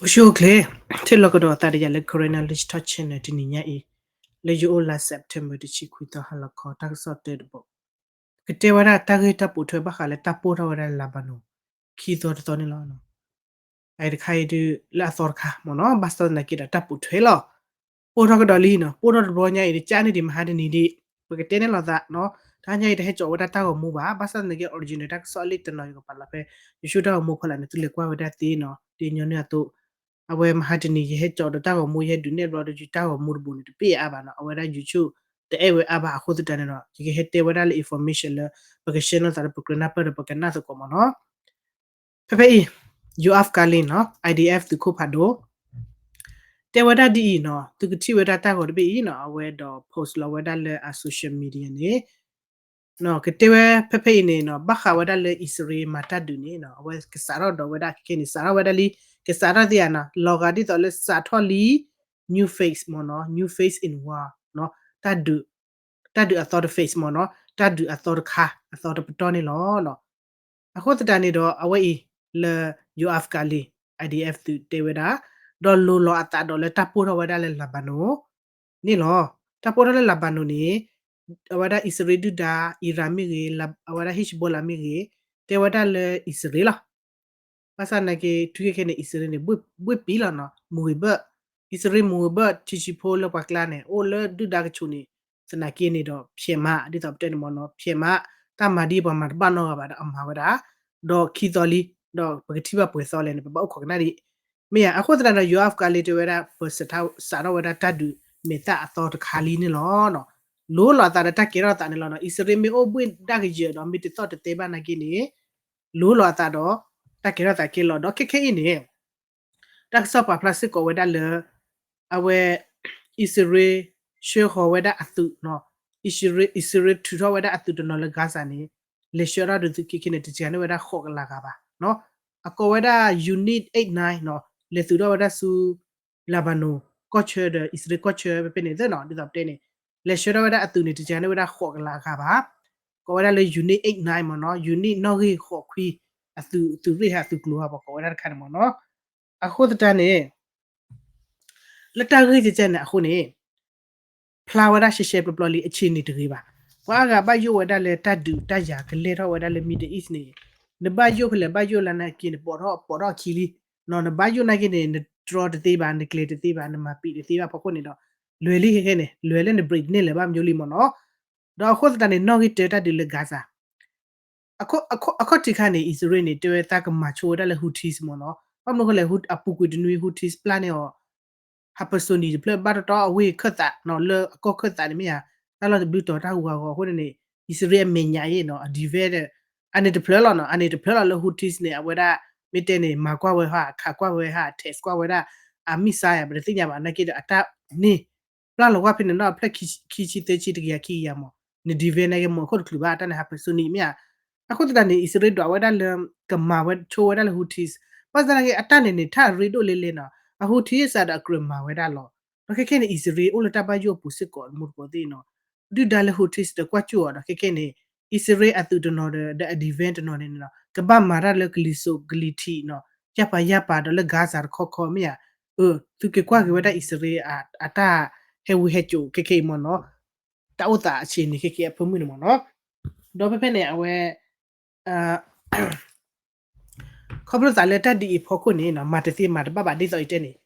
အိၣ်ဆူၣ်အိၣ်ချ့, ထံၣ်လိာ်ကဒီးသးဒီးယၤလၢ Karen English Talk Channel တနံၤညါအံၤ, လၢယအိၣ်လါ September တဆံခွံသီ ဟါလီၤခီ တၢ်ကစီၣ်တၢတဘီ, ကတဲဝဲဒၣ်တၢ်ဂ့ၢ်တၢ်ပိာ်ထွဲဘၣ်ဃးလၢတၢ်ပိၢ်ထီၣ်ဝဲဒၣ်လၢ Lebanon ခံသီတသီန့ၣ်လီၤ. အအံၤတခါအံၤဒုးလၢအသီတခါမ့ၢ်နီၤ, ဘၣ်ဆၣ်သနာ်က့ဒီးတၢ်ပိာ်ထွဲလီၤ. ပိၢ်ထီၣ်ကဒီးလံနီၤ, ပိၢ်ထီၣ်တဘျီညါအံၤ တကးန့ၣ်ဒံးမဟါတနံၤဒံး, ပကတဲန့ၣ်လိာ်သးနီၤ, တဟါညါအံၤတဟဲကၠီးဝဲဒၣ်တၢ်ဂီၤမူဘၣ်, ဘၣ်ဆၣ်သနာ်က့ original တၢ်ကစီၣ်အလံာ်တနီၤ ယကပာ်လီၤဖဲ YouTube တၢ်ဂီၤမူဖီလာ်န့ၣ် သုလဲၤကွၢ်ဝဲဒၣ်သ့နီၤ, ဒ်ညီနုၢ်အသိး အဝဲမဟါတနံၤ ယဟဲကၠီးဒီးတၢ်ဂီၤမူ ယဟဲဒုးနဲၣ်ဘျီဒီး ယတၢ်ဂီၤမူတဘိန့ၣ် တပ့ၢ်အါဘၣ်နီၤ, အဝဲဒၣ် YouTube တအဲၣ်ဝဲအါဘၣ်အဃိသတးန့ၣ်ဒီး ယကဟဲတဲဝဲဒၣ်လၢ information လၢ ပကရှဲနီၣ်သးဒီးပကြၢးနၢ်ပၢၢ်ဒီးပကနၣ်သကိးမ့ၢ်နီၤ. ဖဲဖဲအံၤ Yoav Gallant နီၤ, IDF သုးခိၣ်ဖးဒိၣ် တဲဝဲဒၣ်ဒ်အံၤနီၤ, သုကထံၣ်ဝဲဒၣ်တၢ်ဂီၤတဘ့ၣ်အံၤနီၤ, အဝဲဒီး post လီၤဝဲဒၣ်လၢအ social media န့ၣ် ကတဲဝဲဖဲဖဲအံၤန့ၣ်နီၤ, ဘၣ်ဃးဝဲဒၣ်လၢအံၣ်စရ့လးမၤတၢ်ဒုးန့ၣ်နီၤ, အဝဲကစးထီၣ်ဒီးဝဲဒၣ်ခဲခဲန့ၣ် စးထီၣ်ဝဲဒၣ်လံ, ကစးထီၣ်သ့ဧါနီၤ, လီၤဂာ်ဒ်သိးလၢစးထီၣ်လံ new phase မ့ၢ်နီၤ, new phase in war နီၤ, တၢ်ဒုး တၢ်ဒုးအသီတ phase မ့ၢ်နီၤ, တၢ်ဒုးအသီတခါ အသီတပတီၢ်န့ၣ်လီၤ. အဃိသတးန့ၣ်ဒီး အဝဲအံၤလၢ Yoav Gallant IDF သုးတဲဝဲဒၣ်, ဒီးလိၤလီၤအသးဒီးလၢတၢ်ပိၢ်ထီၣ်ဝဲဒၣ်လၢ Lebanon န့ၣ်လီၤ. တၢ်ပိၢ်ထီၣ်လၢ Lebanon န့ၣ် အဝဲဒၣ်အံၣ်စရ့လးဒုၣ်ဒါ Iran မ့ၢ်ဂ့ၤ, အဝဲဒၣ် Hezbollah မ့ၢ်ဂ့ၤ, တဲဝဲဒၣ်လၢအံၣ်စရ့လးလီၤ. ဘၣ်ဆၣ်သနာ်က့ တုၤခဲခဲန့ၣ် အံၣ်စရ့လးန့ၣ် ဘှ့ၣ်ပံလီၤနီၤ, မူၤဂ့ၤဘၢၣ်, အံၣ်စရ့လးမူၤဂ့ၤဘၢၣ် ထံဆံးဖိလၢပှၤကျါန့ၣ် အိၣ်လၢဒုၣ်ဒါကဆူးန့ၣ် သနာ်က့န့ၣ်ဒီး ဖျဲးမး ဒ်သိးပတဲန့ၣ်မ့ၢ်နီၤ, ဖျဲးမး, တၢ်မၤဒ်ပှၤမၤတဘၣ်နီတဂၤဘၣ်ဒီးအမၤဝဲဒၣ်, ဒီးခံသီလံ, ဒီးပကထံၣ်ဘၣ်ပှဲၤသီလဲၣ်န့ၣ် ပဘၣ်အိၣ်ခိးကနၣ်ဒံး, မ့ၢ်ဧါ, အဃိသတးဒီး Yoav Gallant တဲဝဲဒၣ် ပစးထီၣ်ဝဲဒၣ်တၢ်ဒုး မဲာ်သၣ်အသီတခါလံန့ၣ်လီၤ. လိၤလီၤအသးဒီးတၢ်ကဲထီၣ်သးန့ၣ်လီၤနီၤ, အံၣ်စရ့လးမ့ၢ်အိၣ်ဘှ့ၣ်ဒၣ်ကယၢၤဒီး မ့ၢ်တသီၣ်တသဲဘၣ်နာ်က့န့ၣ် လိၤလီၤအသးဒီး တၢ်ကဲထီၣ်သးကဲလီၤ, ဒီးခဲခဲအံၤန့ၣ် တၢ်ကစီၣ်ပာ်ဖျါစ့ၢ်ကီးဝဲဒၣ်လၢ အဝဲ အံၣ်စရ့လး ဆှၢဃီၤဝဲဒၣ်အသုးနီၤ, အံၣ်စရ့လးထုးထီၣ်ဝဲဒၣ်အသုးတနီၤလၢ Gaza န့ၣ် လဲၤဆှၢထီၣ်ဒီးသုးခဲခဲန့ၣ် တစှၤန့ၢ်ဝဲဒၣ်ဃိးကလးဂၤဘၣ်နီၤ, အကိးဝဲဒၣ် Unit eight nine နီၤ, လဲၤသုးထီၣ်ဝဲဒၣ်ဆူ Lebanon ကီၢ်ဆၢဒီး အံၣ်စရ့လးကီၢ်ဆၢဖဲဖဲန့ၣ်သ့ၣ်နီၤ, ဒ်သိးပတဲန့ၣ် လဲၤဆှၢထီၣ်ဝဲဒၣ်အသုးန့ၣ် တစှၤန့ၢ်ဝဲဒၣ်ဃိးကလးဂၤဘၣ်, ကိးဝဲဒၣ်လၢ Unit eight nine မ့ၢ်နီၤ, Unit နီၣ်ဂံၢ်ဃိးခွံ အသုး သုးရ့ၣ်ဟးသုးကျိၤဟး ပှၤကိးဝဲဒၣ်တခါန့ၣ်မ့ၢ်နီၤ. အဃိသတးန့ၣ် လၢတၢ်ဂ့ၢ်ကဲကဲန့ၣ်အဃိန့ၣ် ဖျါဝဲဒၣ်ရှဲရှဲပျီပျီလံ အဆ့န့ၣ်တဂ့ၤဘၣ်. ပှၤအါဂၤဘၣ်ယိၣ်ဝဲဒၣ်လၢတၢ်ဒုးတၢ်ယၤကလဲၤထီၣ်ဝဲဒၣ်လၢ Middle East န့ၣ်, နဘၣ်ယိၣ်ဖဲလဲၣ်ဘၣ်ယိၣ်လၢနာ်က့န့ၣ် ပိာ်ထီၣ်ပိာ်ထီၣ်ခံလံ, နဘၣ်ယိၣ်နာ်က့န့ၣ် နတြီတသ့ဘၣ်, နကျဲၤတသ့ဘၣ်, နမၤပံာ်တသ့ဘၣ်ဖီခိၣ်န့ၣ်ဒီး လွဲၤလံခဲခဲန့ၣ် လွဲၤလၢန break န့ၢ်လၢၤဘၣ်မးလံမ့ၢ်နီၤ. ဒီးအဃိသတးန့ၣ် နီၣ်ဂံၢ်တၢတၢ်ဒုးလၢ Gaza အခီၣ်ထံးခါန့ၣ် အံၣ်စရ့လးန့ၣ် တဲဝဲသးကမၤဆိဝဲဒၣ်လၢ Houthis မ့ၢ်နီၤ, ဘၣ်မနုၤဃိလဲၣ် အပူၤကွံာ်တနွံ Houthis ပျၢ်န့ၢ်အီၤ hypersonic တဖျၢၣ်ဘၣ်တီတီအဝ့ၢ်ခၢၣ်သးနီၤ, လၢအကီၢ်ခၢၣ်သးန့ၣ်မ့ၢ်ဧါ, တၢ်လီၢ်တဘျုးတီၤတၢ်ဟူးဂၤဂီၤအဃိန့ၣ်န့ၣ် အံၣ်စရ့လးအမဲာ်ညါအံၤနီၤ အ defend အန့ၣ်တဖျၢၣ်လီၤနီၤ, အန့ၣ်တဖျၢၣ်လီၤလၢ Houthis န့ၣ် အဝဲဒၣ် မ့ၢ်တဲန့ၣ် မၤကွၢ်ဝဲဟး ခးကွၢ်ဝဲဟး test ကွၢ်ဝဲဒၣ် အ missile ပတသ့ၣ်ညါဘၣ်နာ်က့ဒီး အတၢ်န့ၣ် ပျၢ်လီၤကွၢ်ဖဲန့ၣ်နီၤ အဖျၢၣ်ခံဆံသၢဆံတကယၤခံကယၤမး န defend နာ်က့မ့ၢ်အခိၣ်တချုးဘၣ် တၢ်န့ၣ် hypersonic မ့ၢ်ဧါ. အဃိသတးန့ၣ် အံၣ်စရ့လးဒွးဝဲဒၣ်လၢ ကမၤဝဲဆိဝဲဒၣ်လၢ Houthis ဘၣ်ဆၣ်သနာ်က့ အတၢ်န့ၣ်န့ၣ် ထၣ်အရ့ဒိၣ်လဲၣ်လဲၣ်နီၤ, အ Houthis စးဒီးအကြၢးမၤဝဲဒၣ်လီၤ. ဒီးခဲခဲန့ၣ် အံၣ်စရ့လးအိၣ်လၢတၢ်ဘၣ်ယိၣ်အပူၤစ့ၢ်ကီး မူတကိးသ့ၣ်နီၤ, ဒုၣ်ဒါလၢ Houthis ဒီးကွၢ်ကၠိၣ်အီၤဒီးခဲခဲန့ၣ် အံၣ်စရ့လးအသုးတနီၤဒီး ဒီးအ defend တနီၤန့ၣ်နီၤ ကဘၣ်မၤတၢ်လၢကလံၤစိးကလံၤထံးနီၤ, ယၢ်ပၤယၢ်ပၤဒီးလၢ Gaza တခီခီမ့ၢ်ဧါ. အၢ သုက့ၤကွၢ်က့ၤဝဲဒၣ်အံၣ်စရ့လး အတၢ်ဟဲဝံဟဲစိာ်ခဲခဲအံၤမ့ၢ်နီၤ, တၢ်အိၣ်သးအဆ့န့ၣ်ခဲခဲအဖၢမုၢ်န့ၣ်မ့ၢ်နီၤ. ဒီးဖဲဖဲန့ၣ် အဝဲ ခီဖျိသးလၢတၢ်ဒ်အံၤဖီခိၣ်န့ၣ်နီၤ မၤတသ့မၤတဘၣ်ဘၣ်ဒ်သိးအံၤတဲန့ၣ်,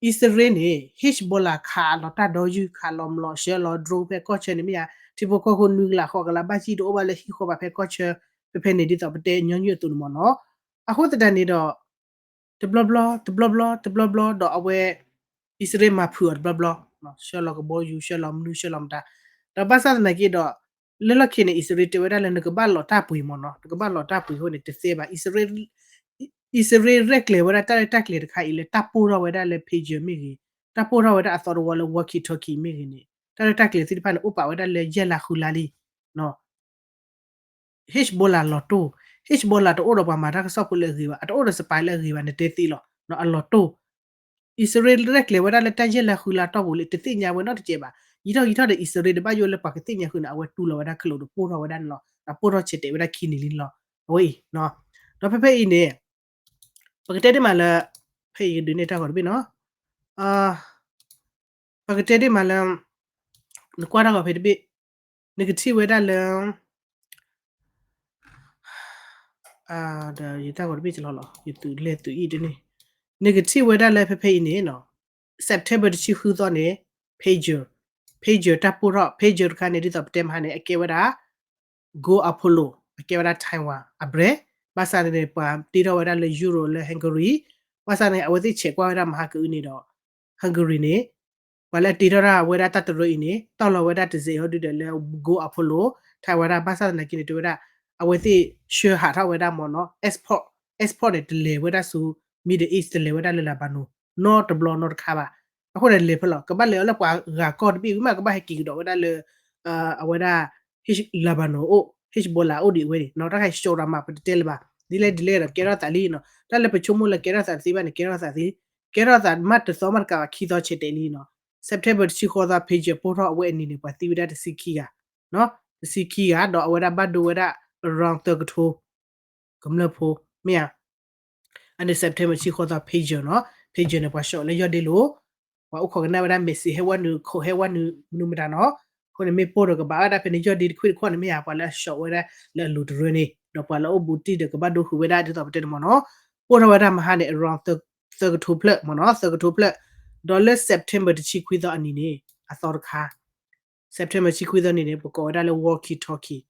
အံၣ်စရ့လးန့ၣ် Hezbollah ခးလီၤတၢ်ဒီယုၢ် ခးလီၤမျိာ်ဆှၢလီၤ drone ဖဲကီၢ်ဆၢန့ၣ်မ့ၢ်ဧါ, ထံဖိကီၢ်ဖိနွံကလးဃိးကလးဘၣ်စံၣ်တအိၣ်ဘၣ်လၢဟံၣ်ဃီဘၣ်ဖဲကီၢ်ဆၢ ဖဲဖဲန့ၣ်ဒ်သိးပတဲညီနုၢ်အသိးန့ၣ်မ့ၢ်နီၤ. အဃိသတးန့ၣ်ဒီး တဘျီဘျီ တဘျီဘျီ တဘျီဘျီ ဒီးအဝဲ အံၣ်စရ့လးမၤဖုးအီၤတဘျီဘျီ, ဆှၢလီၤကဘီယူၤ ဆှၢလီၤမနုၤ ဆှၢလီၤမတၤ, ဒီးဘၣ်ဆၣ်သနာ်က့ဒီး လၢလီၢ်ခံန့ၣ် အံၣ်စရ့လးတဲဝဲဒၣ်လၢနကဘၣ်လီၤတၢ်ပှ့ၤမ့ၢ်နီၤ, နကဘၣ်လီၤတၢ်ပှ့ၤအဃိန့ၣ် တသ့ဘၣ်. အံၣ်စရ့လး အံၣ်စရ့လးရဲၣ်ကျဲၤဝဲဒၣ်တၢ်ရဲၣ်တၢ်ကျဲၤတခါအံၤလၢတၢ်ပိၢ်ထီၣ်ဝဲဒၣ်လၢ pager မ့ၢ်ဂ့ၤ, တၢ်ပိၢ်ထီၣ်ဝဲဒၣ်အသီတဝီလၢ walkie talkie မ့ၢ်ဂ့ၤန့ၣ် တၢ်ရဲၣ်တၢ်ကျဲၤသ့ၣ်တဖၣ်န့ၣ် အိၣ်ပာ်ဝဲဒၣ်လၢယဲၢ်လါဃုလါလံ Hezbollah လီၤတိၢ်, Hezbollah တအိၣ်ဒီးပှၤမၤတၢ်ကစီၣ်ဖိလၢအဂ့ၤဘၣ်, အတအိၣ်ဒီး spy လၢအဂ့ၤဘၣ် နတဲသ့လီၤ, အလီၤတိၢ်. အံၣ်စရ့လးရဲၣ်ကျဲၤဝဲဒၣ်လၢတၢ်ယဲၢ်လါဃုလါတီၢ်ပူၤလံ တသ့ၣ်ညါဝဲနီတစဲးဘၣ်. ယံာ်ထီၣ်ယံာ်ထီၣ်ဒီး အံၣ်စရ့လးတဘၣ်ယိၣ်လၢပှၤကသ့ၣ်ညါဃုာ်န့ၣ် အဝဲတူၢ်လီၤဝဲဒၣ်ခလိာ်ဒီးပိၢ်ထီၣ်ဝဲဒၣ်န့ၣ်လီၤ. အပိၢ်ထီၣ်ဆဲးတဲာ်ဝဲဒၣ်ခံနံၤလံန့ၣ်လီၤ. အဝဲအံၤ ဒီးဖဲဖဲအံၤန့ၣ် ပကတဲတ့ၢ်မးလၢ ဖဲအံၤကဒုးနဲၣ်တၢ်ဂီၤတဘ့ၣ်နီၤ, ပကတဲဒ်မးလၢ နကွၢ်တၢ်ဂီၤဖဲတဘ့ၣ်, နကထံၣ်ဝဲဒၣ်လၢ ဒီးယတၢ်ဂီၤတဘ့ၣ်ကလီလီၤ, ယသုးလဲၢ်သုးအံၣ်တန့ၣ်, နကထံၣ်ဝဲဒၣ်လၢဖဲဖဲအံၤန့ၣ်နီၤ, September တဆံဃုသီန့ၣ် pager, pager တၢ်ပိၢ်ထီၣ် pager တခါန့ၣ် ဒ်သိးပတဲမဟါန့ၣ် အကဲဝဲဒၣ် Go Apollo အကဲဝဲဒၣ် Taiwan အ brand, ဘၣ်ဆၣ်န့ၣ် ပှၤတ့ထီၣ်ဝဲဒၣ်လၢ Europe လၢ Hungary, ဘၣ်ဆၣ်န့ၣ် အဝဲသ့ၣ်ဆဲးကွၢ်ဝဲဒၣ်မဟါကအုန့ၣ်ဒီး Hungary န့ၣ် ပှၤလၢအတ့ထီၣ်ဒၣ်ဝဲဒၣ်တၢ်တရၢအံၤန့ၣ် တီၢ်လီၤဝဲဒၣ်တစဲးဟီဒုဒီးလၢ Go Apollo Taiwan ဒၣ် ဘၣ်ဆၣ်သနာ်က့န့ၣ် တဲဝဲဒၣ် အဝဲသ့ၣ်ဆှၢဟးထီၣ်ဝဲဒၣ်မ့ၢ်နီၤ export, export န့ၣ် တလဲၤဝဲဒၣ်ဆူ Middle East တလဲၤဝဲဒၣ်လၢ Lebanon နီတဘျီနီတခါဘၣ်. အဃိန့ၣ်လဲၤဖဲလီၤ ကဘၣ်လဲၤအီၤလၢပှၤဂၤကီၢ်တဘ့ၣ်ဝံၤမး ကဘၣ်ဟဲက့ၤကဒီးဝဲဒၣ်လၢ အဝဲဒၣ် Lebanon အိၣ် Hezbollah အိၣ်ဒံးဝဲန့ၣ်နီၤ, တၢ်ခါအံၤ ရှီၤရၤမး ပတတဲလၢၤဘၣ်, ဒ်လဲၣ်ဒ်လဲၣ်ဒီး ကဲထီၣ်သးလံနီၤ, တၢ်လၢပဆိကမိၣ်လၢကဲထီၣ်သးသ့ဘၣ်န့ၣ် ကဲထီၣ်သးသ့, ကဲထီၣ်သးမးတသီမးတကးဘၣ် ခံသီဆဲးတဲာ်လံနီၤ, September တဆံဃိးသီ pager ပိၢ်ထီၣ်အဝဲအနံၤန့ၣ် ပှၤသံဝဲဒၣ်တဆံခံဂၤ, တဆံခံဂၤ ဒီးအဝဲဒၣ်ဘၣ်ဒိဝဲဒၣ် around သၢကထိ ကမျၢၢ်ဖိ မ့ၢ်ဧါ. အန့ၣ် September တဆံဃိးသီ pager နီၤ, pager န့ၣ် ပှၤရှီၣ်လၢယီၢ်ဒ့လိၤ, ပှၤအိၣ်ခိးကနၣ်ဝဲဒၣ် message ဟဲဝဲနုာ် call ဟဲဝဲနုာ် မနုၤမတၤနီၤ, အဃိန့ၣ် မ့ၢ်ပိၢ်ဒီးကဘၣ်ဝဲဒၣ်ဖဲန့ၣ် ယီၢ်ဒ့တခွံၣ်တခီန့ၣ် မ့ၢ်ဧါ ပှၤလၢအရှီၣ်ဝဲဒၣ်လၢအလိၤတရၢန့ၣ် ဒီးပှၤလၢအအိၣ်ဘူးတံၢ်ဒီးကဘၣ်ဒိဃုာ်ဝဲဒၣ်ဒ်သိးပတဲန့ၣ်မ့ၢ်နီၤ, ပိၢ်ထီၣ်ဝဲဒၣ်မဟါန့ၣ် around သၢကထိဖျၢၣ်မ့ၢ်နီၤ, သၢကထိဖျၢၣ်, ဒီးလၢ September တဆံခွံသီအနံၤန့ၣ် အသီတခါ September တဆံခွံသီန့ၣ်န့ၣ် ပကိးဝဲဒၣ်လၢ walkie talkie,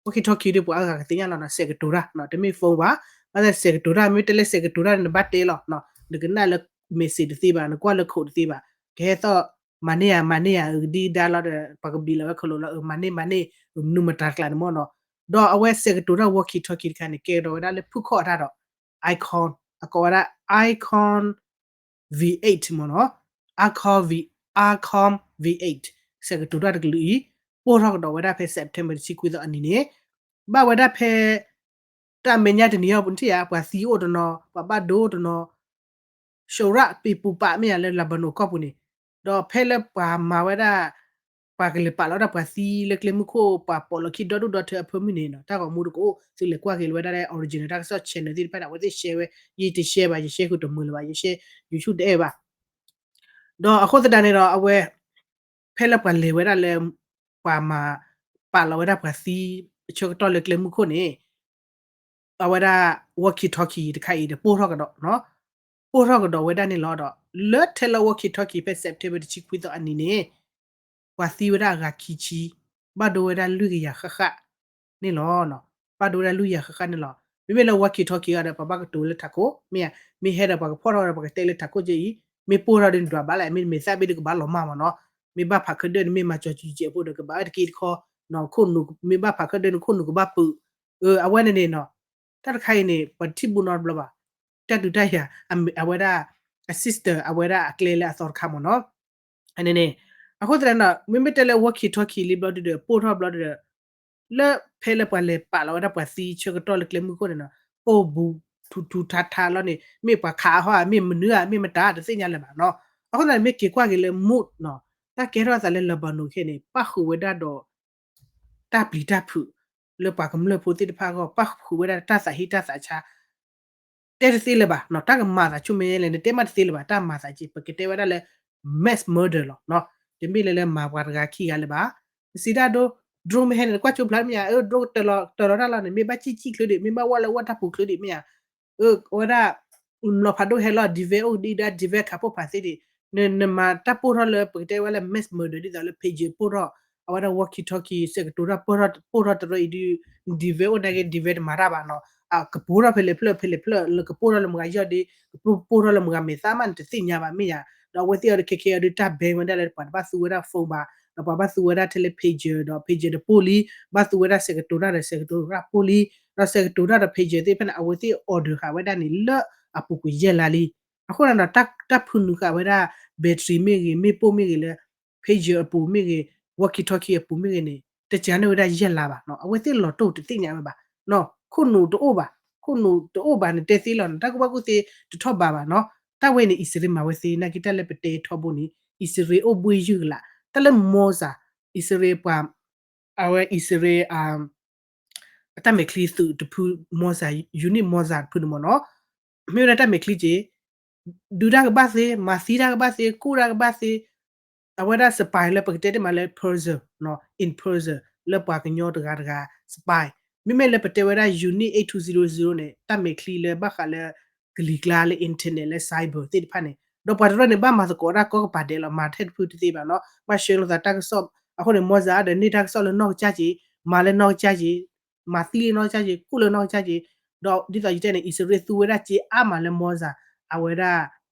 walkie talkie ဒီးပှၤအါဂၤကသ့ၣ်ညါလီၤနီၤ, စဲးကတိၤတၢ်နီၤ, တမ့ၢ် phone ဘၣ်, ဘၣ်ဆၣ်စဲးကတိၤတၢ် မ့ၢ်တဲလၢစဲးကတိၤတၢ်န့ၣ် နဘၣ်တဲလီၤ, နကနၣ်လၢ message တသ့ဘၣ်, နကွၢ်လၢ code တသ့ဘၣ်, ကဟဲသီၣ် မၤန့ၢ်ယၤ မၤန့ၢ်ယၤ ဒ်ဒါလီၤဒီး ပှၤကဘျံးလီၤဝဲခလိာ်လီၤ, မၤန့ၢ် မၤန့ၢ် မနုၤမတၤကျါန့ၣ်မ့ၢ်နီၤ, ဒီးအဝဲစဲးကတိၤတၢ် walkie talkie တခါန့ၣ် ကဲကဒီးဝဲဒၣ်လၢဖုၣ်ခီၣ်အတၢ်ဒီး Icon, အကိးဝဲဒၣ် Icon V eight မ့ၢ်နီၤ, Icon V, Icon V eight စဲးကတိၤတၢ်တကလုာ်အံၤ ပိၢ်ထီၣ်ကဒီးဝဲဒၣ်ဖဲ September တဆံခွံသီအနံၤန့ၣ်, ဘၣ်ဝဲဒၣ်ဖဲ တၢ်မဲာ်ညါတနံၤအံၤပူၤနထံၣ်ဧါ, ပှၤသံအိၣ်တနီၤ, ပှၤဘၣ်ဒိတနီၤ, ရှီၤရၣ်ပံၤပူၤပာ်မ့ၢ်ဧါလၢ Lebanon ကီၢ်ပူၤန့ၣ်, ဒီးဖဲလၢပှၤမၤဝဲဒၣ် ပှၤကလဲၤပာ်လီၤဝဲဒၣ်ပှၤသံလၢကျဲမုၢ်ခိၣ် ပှၤပိာ်လီၤခံဒီဒူၣ်ဒီထၢအဖၢမုၢ်န့ၣ်နီၤ, တၢ်ဂီၤမူတကအိၣ် သုလဲၤကွၢ်က့ၤလၢဝဲဒၣ်လၢ original တၢ်ကစီၣ် channel သ့ၣ်တဖၣ်န့ၣ် အဝဲသ့ၣ် share ဝဲ, ယတ share ဘၣ်, ယ share ဃုာ်တမုာ်လၢၤဘၣ်, ယ share YouTube တအဲၣ်ဘၣ်. ဒီးအဃိသတးန့ၣ်ဒီး အဝဲ ဖဲလၢပှၤလဲၤဝဲဒၣ်လၢ ပှၤမၤ ပာ်လီၤဝဲဒၣ်ပှၤသံ ဆၢကတီၢ်လၢကျဲမုၢ်ခိၣ်န့ၣ် အဝဲဒၣ် walkie talkie တခါအံၤဒီး ပိၢ်ထီၣ်ကဒီးနီၤ, ပိၢ်ထီၣ်ကဒီးဝဲဒၣ်န့ၣ်လီၤဒီး လၢထဲလၢ walkie talkie ဖဲ September တဆံခွံသီအနံၤန့ၣ် ပှၤသံဝဲဒၣ်အဂၤခံဆံ, ဘၣ်ဒိဝဲဒၣ်လွံၢ်ကယၤဃၣ်ဃၣ်န့ၣ်လီၤ. ဘၣ်ဒိဝဲဒၣ်လွံၢ်ကယၤဃၣ်ဃၣ်န့ၣ်လီၤ. မ့မ့ၢ်လၢ walkie talkie အံၤဒီး ပှၤဘၣ်ကတိၤလၢထးခိၣ် မ့ၢ်ဧါ, မ့ၢ်ဟဲဒီးပှၤကဖီၣ်ထီၣ်ဒီးပှၤကတဲလၢထးခိၣ်က့အံၤ, မ့ၢ်ပိၢ်ထီၣ်ဒီးနဒွးဘၣ်လဲၣ်, မ့ၢ်မဲာ်သၣ်ဘ့ၣ်ဒီးကဘၣ်လီၤမၢ်မ့ၢ်နီၤ, မ့ၢ်ဘၣ်ဖးခၢၣ်ဒၢၣ်န့ၣ် မ့ၢ်မၤကၠီၤကၠူကဲးဖိဒီးကဘၣ်အၢတက့ၢ်တခီ, ခိၣ်နူာ် မ့ၢ်ဘၣ်ဖးခၢၣ်ဒၢၣ်န့ၣ် ခိၣ်နူာ်ကဘၣ်ပုး, အဝဲန့ၣ်န့ၣ်နီၤ, တၢ်တခါအံၤန့ၣ် ပှၤတထံၣ်ဘူးနီတဘျီဘၣ်, တၢ်ဒုးတၢ်ယၤ အဝဲဒၣ် အ system အဝဲဒၣ်အကျဲလၢအသီတခါမ့ၢ်နီၤ. န့ၣ်န့ၣ် အဃိသတးန့ၣ် မ့မ့ၢ်တဲလၢ walkie talkie လံဘျီဒုဒီး ပိၢ်ထီၣ်ဘျီဒုဒီး လၢဖဲလၢပှၤလဲၤပာ်လီၤဝဲဒၣ်ပှၤသံဆၢကတီၢ်လၢကျဲမုၢ်ခိၣ်န့ၣ်နီၤ, ပိၢ်ဘူးထူထူထါထါလီၤန့ၣ် မ့ၢ်ပှၤခးအဟီၣ်ဧါ မ့ၢ်မနုၤဧါ မ့ၢ်မတၤတသ့ၣ်ညါလၢၤဘၣ်နီၤ. အဃိသတးန့ၣ် မ့ၢ်က့ၤကွၢ်က့ၤလၢ mood နီၤ, တၢ်ကဲထီၣ်သးလၢ Lebanon ခဲန့ၣ် ပၣ်ဃုာ်ဝဲဒၣ်ဒီး တၢ်ပျံၤတၢ်ဖုး လၢပှၤကမျၢၢ်ဖိသ့ၣ်တဖၣ်အဂီၢ် ပၣ်ဃုာ်ဝဲဒၣ်တၢ်သးဟ့တၢ်သးဆါ တဲတသ့လၢၤဘၣ်နီၤ, တၢ်ကမၤသးဆူမဲာ်ညါလဲၣ် နတဲမးတသ့လၢၤဘၣ်, တၢ်မၤသးက့ ပကတဲဝဲဒၣ်လၢ mass murder လီၤနီၤ, တမ့ၢ်လၢလၢမၤပှၤတဂၤခံဂၤလၢၤဘၣ်. ပစံးတၢ်ဒိ drone မ့ၢ်ဟဲန့ၣ် နကွၢ်ကၠိဖျါမ့ၢ်ဧါ, အၢ drone တၢၤလီၤတၢၤလီၤတၢ်လီၤန့ၣ် မ့ၢ်ဘၣ်စံၣ်စံၣ်ချၢဒံး မ့ၢ်ဘၣ်ဝဲလၢဝဲတၢ်ပူၤချၢဒံးမ့ၢ်ဧါ, အဝဲဒၣ် လီၤဖးဒိၣ်ဟဲလီၤ device အိၣ်ဒံးဒၣ် device ခးပိၢ်ဖးသ့ဒံး, နမၤတၢ်ပိၢ်ထီၣ်လၢပကတဲဝဲလၢ mass murder ဒ်သိးလၢ pager ပိၢ်ထီၣ် အဝဲဒၣ် walkie talkie စဲးကတိၤတၢ်ပိၢ်ထီၣ်တရၢအံၤဒုး device အိၣ်နာ်က့ device တမၤတၢ်ဘၣ်နီၤ, ကပိၢ်ထီၣ်ဖဲလဲၣ်ဖျၢၣ်ဖဲလဲၣ်ဖျၢၣ် လၢကပိၢ်ထီၣ်လၢမတၤဂၤယီၢ်ဒ့ ကပိၢ်ထီၣ်လၢမတၤဂၤမဲာ်သၣ်မး နတသ့ၣ်ညါဘၣ်မ့ၢ်ဧါ, ဒီးအဝဲသ့ၣ်အံၤဒီးခဲခဲအံၤဒုး တၢ် ban ဝဲဒၣ်လၢပှၤတဘၣ်သူဝဲဒၣ် phone ဘၣ်, ဒီးပှၤဘၣ်သူဝဲဒၣ်ထဲလၢ pager ဒီး pager တပိၢ်လံ, ဘၣ်သူဝဲဒၣ်စဲးကတိၤတၢ်ဒီးစဲးကတိၤတၢ်ပိၢ်လံ, ဒီးစဲးကတိၤတၢ်ဒီး pager သ့ၣ်တဖၣ်န့ၣ် အဝဲသ့ၣ် order ဃာ်ဝဲဒၣ်န့ၣ်လၢအပူၤကွံာ်ယဲၢ်လါလံ. အဃိဒီး တၢ်ဖုနုာ်ဃာ်ဝဲဒၣ် battery မ့ၢ်ဂ့ၤ မ့ၣ်ပိၢ်မ့ၢ်ဂ့ၤလၢ pager အပူၤမ့ၢ်ဂ့ၤ walkie talkie အပူၤမ့ၢ်ဂ့ၤန့ၣ် တစှၤန့ၢ်ဝဲဒၣ်ယဲၢ်လါဘၣ်နီၤ, အဝဲသ့ၣ်လီၤတိၢ်တသ့ၣ်ညါဝဲဘၣ်, ခိၣ်နူာ်တအိၣ်ဘၣ်, ခိၣ်နူာ်တအိၣ်ဘၣ်န့ၣ် တဲသ့လီၤနီၤ, တၢ်ကူၣ်ဘၣ်ကူၣ်သ့တထီၣ်ဘးဘၣ်နီၤ, တၢ်ဝဲန့ၣ် အံၣ်စရ့လးမၤဝဲသ့ နာ်က့တၢ်လၢပတဲထီဘိန့ၣ် အံၣ်စရ့လးအိၣ်ဘှ့ၣ်ယုၢ်ကလာ်, တၢ်လၢ Mossad အံၣ်စရ့လးပှၤ အဝဲအံၣ်စရ့လး အတၢ်မဲာ်ချံသုးတဖု Mossad, unit Mossad တဖုန့ၣ်မ့ၢ်နီၤ, မ့ၢ်ဝဲဒၣ်တၢ်မဲာ်ချံက့ၤ ဒုးတၢ်ကဘၣ်သ့, မၤသံတၢ်ကဘၣ်သ့, ကူၣ်တၢ်ကဘၣ်သ့, အဝဲဒၣ် spy လၢပကတဲတ့ၢ်မးလၢ person နီၤ, in person လၢပှၤကညီတဂၤတဂၤ spy မ့မ့ၢ်လၢပတဲဝဲဒၣ် unit eight two zero zero န့ၣ် တၢ်မဲာ်ချံလၢဘၣ်ဃးလၢ ကလံၤကျါလၢ internet လၢ cyber သ့ၣ်တဖၣ်န့ၣ် ဒီးပှၤတရၢၢ်န့ၣ် ဘၣ်မၤသကိးတၢ်ကီကပၤဒဲးလီၤ, မၤထဲတဖုတသ့ဘၣ်နီၤ, ဘၣ်ဆှၢလိာ်သးတၢ်ကစီၣ်, အဃိန့ၣ် Mossad ဒီးန့ၢ်တၢ်ကစီၣ်လၢနီၢ်ကစၢ်က့ၤ, မၤလၢနီၢ်ကစၢ်က့ၤ, မၤသံလၢနီၢ်ကစၢ်က့ၤ, ကူၣ်လၢနီၢ်ကစၢ်က့ၤ, ဒီးဒ်သိးယတဲန့ၣ် အံၣ်စရ့လးသူဝဲဒၣ်စ့အါမးလၢ Mossad အဝဲဒၣ်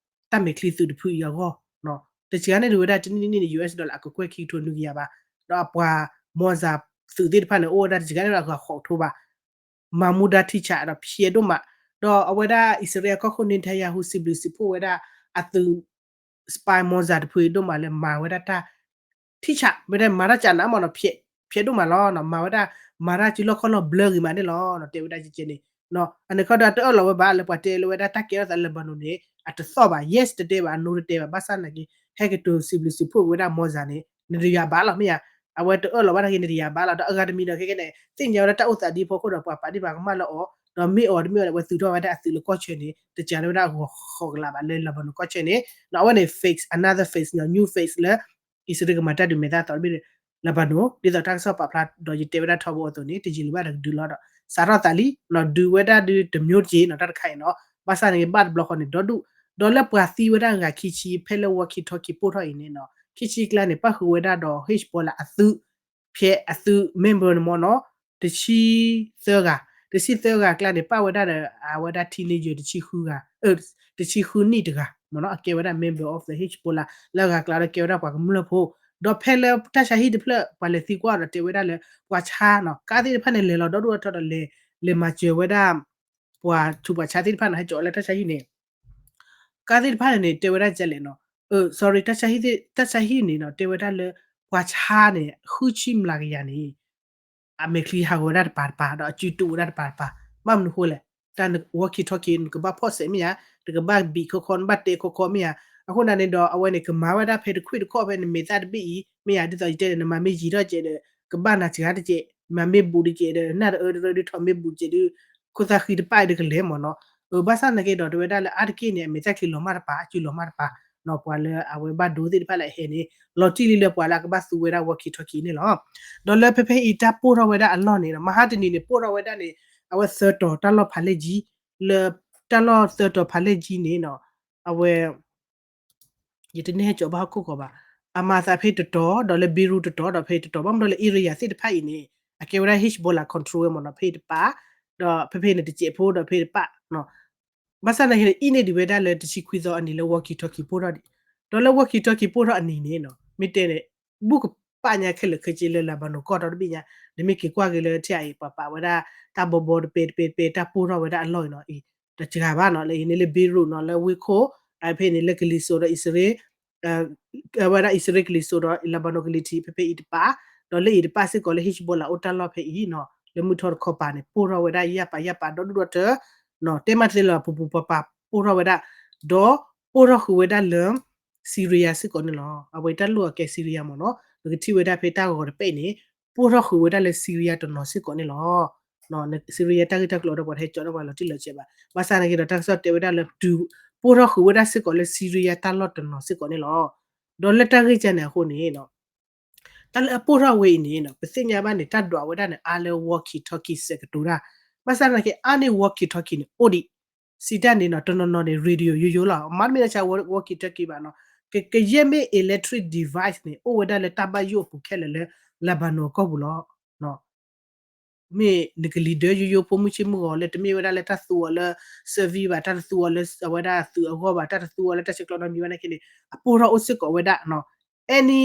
တၢ်မဲာ်ချံသုးတဖုအံၤအဂီၢ်, တစှၤန့ၢ်ဒံးဝဲဒၣ်တနံၣ်နံၣ်န့ၣ် US dollar အကကွဲၢ်ခံကထိနွံကယၤဘၣ်, ဒီးအပှၤ Mossad သုးသ့ၣ်တဖၣ်န့ၣ် အိၣ်ဝဲဒၣ်တစှၤန့ၢ်ဒံးအဂၤဃိးကထိဘၣ်, မၤမူဒါထံဆးဒီးဖျဲးဒိၣ်မး, ဒီးအဝဲဒၣ်အံၣ်စရ့လးကီၢ်ခိၣ် Netanyahu စံးဘျုးစံးဖှိၣ်ဝဲဒၣ် အသုး spy Mossad တဖုအံၤဒိၣ်မးလၢမၤဝဲဒၣ်တၢ် ထံဆး မ့ၢ်တဲမၤတၢ်ကနးမးနီၤ, ဖျဲးဒိၣ်မးလီၤ, မၤဝဲဒၣ် မၤတၢ်စုလီၢ်ခီၣ်လီၢ်ဘျၢဂ့ၤမးန့ၣ်လီၤ, တဲဝဲဒၣ်ကဲကဲန့ၣ်, အန့ၣ်ခီဒီးတအၢၣ်လီၤဝဲဘၣ် လၢပှၤတဲလၢဝဲဒၣ်တၢ်ကဲထီၣ်သး Lebanon န့ၣ် အတသီၣ်ဘၣ်, yes တတဲဘၣ်, no တတဲဘၣ်, ဘၣ်ဆၣ်နာ်က့ ဟဲက့ၤတိၤစံးဘျုးစံးဖှိၣ်ဝဲဒၣ် Mossad န့ၣ် နတယာ်ဘၣ်လီၤ မ့ၢ်ဧါ, အဝဲတအၢၣ်လီၤဘၣ်နာ်က့ နတယာ်ဘၣ်လီၤ, ဒီးအဂၤတမံၤဒီးခဲကဲန့ၣ် သ့ၣ်ညါဝဲဒၣ်တၢ်အိၣ်သးဒ်အဖီခိၣ်ဒီး ပှၤပာ်ဒံးပှၤကမၣ်လၢအီၤ, ဒီးမ့ၢ်အီၤတမ့ၢ်အီၤန့ၣ် အဝဲသုးထီၣ်ဝဲဒၣ်အသုးလၢကီၢ်ဆၢန့ၣ် တစှၤန့ၢ်ဝဲဒၣ်အဂၤဃိးကလးဘၣ်လၢ Lebanon ကီၢ်ဆၢန့ၣ်, အဝဲန့ၣ် phase, another phase နီၤ, new phase လၢ အံၣ်စရ့လးကမၤတၢ်ဒုးမဲာ်သၣ်သီတဘ့ၣ်န့ၣ် Lebanon ဒ်သိးတၢ်ကစီၣ်ပာ်ဖျါဒီးယတဲဝဲဒၣ်ထီဘိအသိးန့ၣ် တယံာ်လၢၤဘၣ်ဒီးကဒုးလီၤဒီး စးထီၣ်သးလံ, ဒုးဝဲဒၣ်ဒုးတမျိုးတက့ၢ်နီၤ တၢ်တခါအံၤနီၤ, ဘၣ်ဆၣ်န့ၣ် ဘၣ်တဘျီဃီန့ၣ်ဒီဒူၣ်, ဒီးလၢပှၤသံဝဲဒၣ်ဂၤခံဆံ ဖဲလၢ walkie talkie ပိၢ်ထီၣ်အံၤန့ၣ်နီၤ, ခံဆံကျါန့ၣ် ပၣ်ဃုာ်ဝဲဒၣ်ဒီး Hezbollah အသုး ဖဲအသုး member န့ၣ်မ့ၢ်နီၤ, တဆံသၢဂၤ, တဆံသၢဂၤကျါန့ၣ် ပၣ်ဝဲဒၣ်ဒီး အဝဲဒၣ် teenager တဆံဃုဂၤ, တဆံဃုနံၣ်တဂၤမ့ၢ်နီၤ, အကဲဝဲဒၣ် member of the Hezbollah လၢအဂၤကျါဒီးကဲဝဲဒၣ်ပှၤကမျၢၢ်ဖိ, ဒီးဖဲလၢတၢ်ဆါဟံၣ်တဖျၢၣ် ပှၤလဲၤသံကွၢ်ဒီးတဲဝဲဒၣ်လၢ ပှၤဆါနီၤ, ကါသ့ၣ်တဖၣ်န့ၣ် လဲၤလီၤဒီဒူၣ်အထီဒီးလဲၤ, လဲၤမၤစၢၤဝဲဒၣ် ပှၤဆူးပှၤဆါသ့ၣ်တဖၣ်န့ၣ် ဟဲကၠီၤလၢတၢ်ဆါဟံၣ်န့ၣ် ကါသ့ၣ်တဖၣ်န့ၣ်န့ၣ် တဲဝဲဒၣ်ကလဲၣ်နီၤ, အ sorry တၢ်ဆါဟံၣ်သ့ၣ် တၢ်ဆါဟံၣ်န့ၣ်နီၤ တဲဝဲဒၣ်လၢ ပှၤဆါန့ၣ် ဃုဆံမျးကယၤန့ၣ် အမဲာ်ချံဟးဂီၤဝဲဒၣ်တပၤတပၤ ဒီးအစုတူာ်ဝဲဒၣ်တပၤတပၤ, ဘၣ်မနုၤဃိလဲၣ်, တၢ် walkie talkie နကဘၣ်ဖီၣ်စဲးမ့ၢ်ဧါ, နကဘၣ်ဘံးခီခီ နဘၣ်တဲခီခီမ့ၢ်ဧါ, အဃိန့ၣ်န့ၣ်ဒီး အဝဲန့ၣ် ကမၤဝဲဒၣ်ဖဲတခွံၣ်တခီၣ်ဖဲနမဲာ်သၣ်တဘ့ၣ်အံၤ မ့ၢ်ဧါ, ဒ်သိးယတဲန့ၣ် နမၤမ့ၢ်ယံၤထီၣ်ကဲးဒီး ကဘၣ်နၤစှၤတကဲး, မၤမ့ၢ်ဘူးတကဲးဒီး နၢ်တအၢတရၢဒုးထီၣ်မ့ၢ်ဘူးကဲးဒုး ခိၣ်သၣ်ဃံတပၣ်အံၤဒီးကလဲၤမ့ၢ်နီၤ, အ ဘၣ်ဆၣ်နာ်က့ဒီး တဲဝဲဒၣ်လၢအါတက့ၢ်န့ၣ် အမဲာ်သၣ်ချံလီၤမၢ်တပၤ အစုလီၤမၢ်တပၤ, ပှၤလၢအဝဲဘၣ်ဒိသ့ၣ်တဖၣ်လၢအဟဲန့ၣ် လီၤတံၢ်လံလၢပှၤလၢအကဘၣ်သူဝဲဒၣ် walkie talkie န့ၣ်လီၤ. ဒီးလၢဖဲဖဲအံၤတၢ်ပိၢ်ထီၣ်ဝဲဒၣ်အလီၢ်န့ၣ် မဟါတနံၤန့ၣ် ပိၢ်ထီၣ်ဝဲဒၣ်န့ၣ် အဝဲသၢတီၤတၢ်လီၢ်ဖးလဲၢ်ကၠံ, လၢတၢ်လီၢ်သၢတီၤဖးလဲၢ်ကၠံန့ၣ်နီၤ, အဝဲ ယတန့ၢ်ဟဲကၠီဘၣ်ဟီၣ်ခိၣ်ကီးဘၣ်, အမၤသးဖဲတတီၤ ဒီးလၢ Beirut တတီၤ ဒီးဖဲတတီၤ ဘၣ်မနုၤလၢ area သ့ၣ်တဖၣ်အံၤန့ၣ် အကဲဝဲဒၣ် Hezbollah control ဝဲမ့ၢ်နီၤ, ဖဲတပၤ, ဒီးဖဲဖဲန့ၣ်တစဲးဖိ ဒီးဖဲတပၤ ဘၣ်ဆၣ်နာ်က့န့ၣ် အံၤန့ၢ်ဒံးဝဲဒၣ်လၢတဆံခွံသီအနံၤလၢ walkie talkie ပိၢ်ထီၣ်ဒံး, ဒီးလၢ walkie talkie ပိၢ်ထီၣ်အနံၤန့ၣ်နီၤ မ့ၢ်တဲန့ၣ် ဘူၣ်ကပာ်ညါခဲလၢာ်ခဲဆ့လၢ Lebanon ကီၢ်ဒီတဘ့ၣ်ညါ, နမ့ၢ်က့ၤကွၢ်က့ၤလၢထံၣ်အံၤ ပှၤပာ်ဝဲဒၣ် တၢ်ဘီဘီတပဲတပဲတပဲ တၢ်ပိၢ်ထီၣ်ဝဲဒၣ်အလီၢ်အံၤနီၤ, အံၤ တစှၤဘၣ်နီၤ, လၢအံၤန့ၣ်လၢ Beirut နီၤ, လၢဝ့ၢ်ခိၣ် ဖဲန့ၣ်လၢကလံၤစိးဒီးအံၣ်စရ့လး အဝဲဒၣ်အံၣ်စရ့လးကလံၤစိးဒီး Lebanon ကလံၤထံး ဖဲဖဲအံၤတပၤ, ဒီးလၢအံၤတပၤစ့ၢ်ကီးလၢ Hezbollah အိၣ်တၢ်လီၢ်ဖဲအံၤနီၤ, လၢမုၢ်ထီၣ်တခီပၤန့ၣ် ပိၢ်ထီၣ်ဝဲဒၣ်ယၢ်ပာ်ယၢ်ပာ်ဒီဒူၣ်ဒီထၢ, တဲမးသ့လီၤ ပူၤပူၤပၤပၤပိၢ်ထီၣ်ဝဲဒၣ်, ဒီးပိၢ်ထီၣ်ဃုာ်ဝဲဒၣ်လၢ Syria စ့ၢ်ကီးန့ၣ်လီၤ. အဝဲတၢ်လိၣ်အကဲ Syria မ့ၢ်နီၤ, ပကထံၣ်ဝဲဒၣ်ဖဲတၢ်ဂီၤတပဲအံၤန့ၣ် ပိၢ်ထီၣ်ဃုာ်ဝဲဒၣ်လၢ Syria တနီၤစ့ၢ်ကီးန့ၣ်လီၤ. Syria တၢ်ဂ့ၢ်တၢ်ကျိၤဒီးပှၤတဟဲကၠီဒီးပှၤလီၤတံၢ်လီၤဆဲးဘၣ်, ဘၣ်ဆၣ်နာ်က့ဒီး တၢ်ကစီၣ်တဲဝဲဒၣ်လၢ တုၤပိၢ်ထီၣ်ဃုာ်ဝဲဒၣ်စ့ၢ်ကီးလၢ Syria တၢ်လီၢ်တနီၤစ့ၢ်ကီးန့ၣ်လီၤ. ဒီးလၢတၢ်ဂ့ၢ်ကန့ၣ်အဃိန့ၣ် တၢ်လၢအပိၢ်ထီၣ်ဝဲအံၤန့ၣ် ပသ့ၣ်ညါဘၣ်န့ၣ် တၢ်ဒွးဝဲဒၣ်န့ၣ် အါလၢ walkie talkie စဲးကတိၤတၢ်, ဘၣ်ဆၣ်နာ်က့အါန့ၢ် walkie talkie န့ၣ် အိၣ်ဒံး, စံးတၢ်န့ၣ်နီၤ တနီၤနီၤန့ၣ် radio ယိယိလီၤ, မ့ၢ်တမ့ၢ်လၢဆါ walkie talkie ဘၣ်နီၤ, ကယဲၢ်မ့ၢ် electric device န့ၣ် အိၣ်ဝဲဒၣ်လၢတၢ်ဘၣ်ယိၣ်အပူၤခဲလၢာ်လၢ Lebanon ကီၢ်ပူၤလီၤ. မ့ၢ်နကလံၤဒၢယိယိ ဖိမုၣ်ဆ့မုၣ်ဂီၤလၢ တမ့ၢ်ဝဲဒၣ်လၢတၢ်သူအီၤလၢ service ဘၣ်, တၢ်တသူအီၤလၢအဝဲဒၣ်သုးအဂီၢ်ဘၣ်, တၢ်တသူအီၤလၢတၢ်ဆဲးကျိးနီတမံၤဘၣ်နာ်က့န့ၣ် အပိၢ်ထီၣ်အိၣ်စ့ၢ်ကီးဝဲဒၣ် any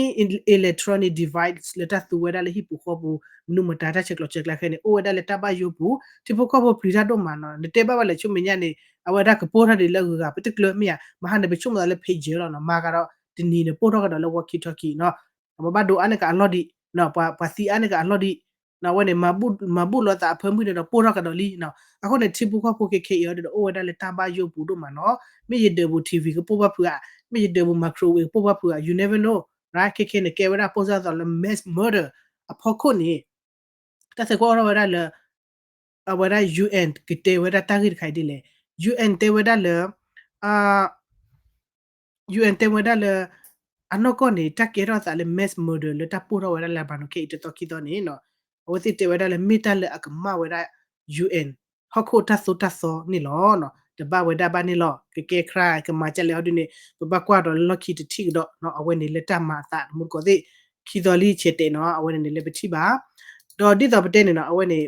electronic device လၢတၢ်သူဝဲဒၣ်လၢဟံၣ်ပူၤဃီပူၤ မနုၤမတၤတၢ်ဆဲးကျိးဆဲးကျၢခဲန့ၣ် အိၣ်ဝဲဒၣ်လၢတၢ်ဘၣ်ယိၣ်ပူၤ, ထံဖိကီၢ်ဖိပျံၤတၢ်ဒိၣ်မးနီၤ, နတဲဘၣ်ဝဲလဲၣ် ဆူမဲာ်ညါန့ၣ် အဝဲဒၣ်ကပိၢ်ထီၣ်ဒံးလၢအဂုၤအဂၤ ပတကျၢၤမ့ၢ်ဧါ, မဟါန့ၣ် ပဆိကမိၣ်သးလၢ pager လီၤနီၤ, မၤကဒီးတနံၤန့ၣ် ပိၢ်ထီၣ်ကဒီးလၢ walkie talkie နီၤ, ပဘၣ်ဒိအါန့ၢ်ကအလီၢ်ဒံး, ပှၤသံအါန့ၢ်ကအလီၢ်ဒံး, အဝဲန့ၣ် မၤဘူၣ်လိာ်သးအဖၢမုၢ်န့ၣ်ဒီး ပိၢ်ထီၣ်ကဒီးလံနီၤ, အဃိန့ၣ် ထံဖိကီၢ်ဖိခဲခဲအံၤအီၤဒီး အိၣ်ဝဲဒၣ်လၢတၢ်ဘၣ်ယိၣ်ပူၤဒိၣ်မးနီၤ, မ့ၢ်ယဒၢးဘူး TV ကပိၢ်ဘၣ်ဖုးဧါ, မ့ၢ်ယဒၢးဘူး microwave ကပိၢ်ဘၣ်ဖုးဧါ, you never know, ခဲခဲန့ၣ် ကဲဝဲဒၣ်ပိၢ်စၢ်သီလၢ mass murder အဖီခိၣ်န့ၣ် တၢ်သဲကွၢ်အိၣ်ထီၣ်ဝဲဒၣ်လၢ အဝဲဒၣ် UN ကတဲဝဲဒၣ်တၢ်ဂ့ၢ်တခါအံၤဒ်လဲၣ်, UN တဲဝဲဒၣ်လၢ အ UN တဲဝဲဒၣ်လၢ အနီၢ်ကီၢ်န့ၣ် တၢ်ကဲထီၣ်သးလၢ mass murder လၢတၢ်ပိၢ်ထီၣ်ဝဲဒၣ်လၢ Lebanon ခဲအံၤတသီခံသီန့ၣ်နီၤ, အဝဲသ့ၣ်တဲဝဲဒၣ်လၢမ့ၢ်တၢ်လၢအကမၣ်ဝဲဒၣ် UN ဟီၣ်ခိၣ်တၢ်သိၣ်တၢ်သီန့ၣ်လီၤ. တဘၣ်ဝဲဒၣ်ဘၣ်န့ၣ်လီၤ. ကကဲခရၣ်ကမၤကလဲာ်ဟီဒုန့ၣ် ပဘၣ်ကွၢ်ဒီးလၢလီၢ်ခံတထံၣ်ကဒီးနီၤ, အဝဲန့ၣ်လၢတၢ်မၤအသးတမူတကိးသ့ၣ် ခံသီလံဆဲးတဲာ်နီၤ, အဝဲန့ၣ်န့ၣ်လၢပထံၣ်ဘၣ် ဒီးဒ်သိးပတဲန့ၣ်နီၤ, အဝဲန့ၣ်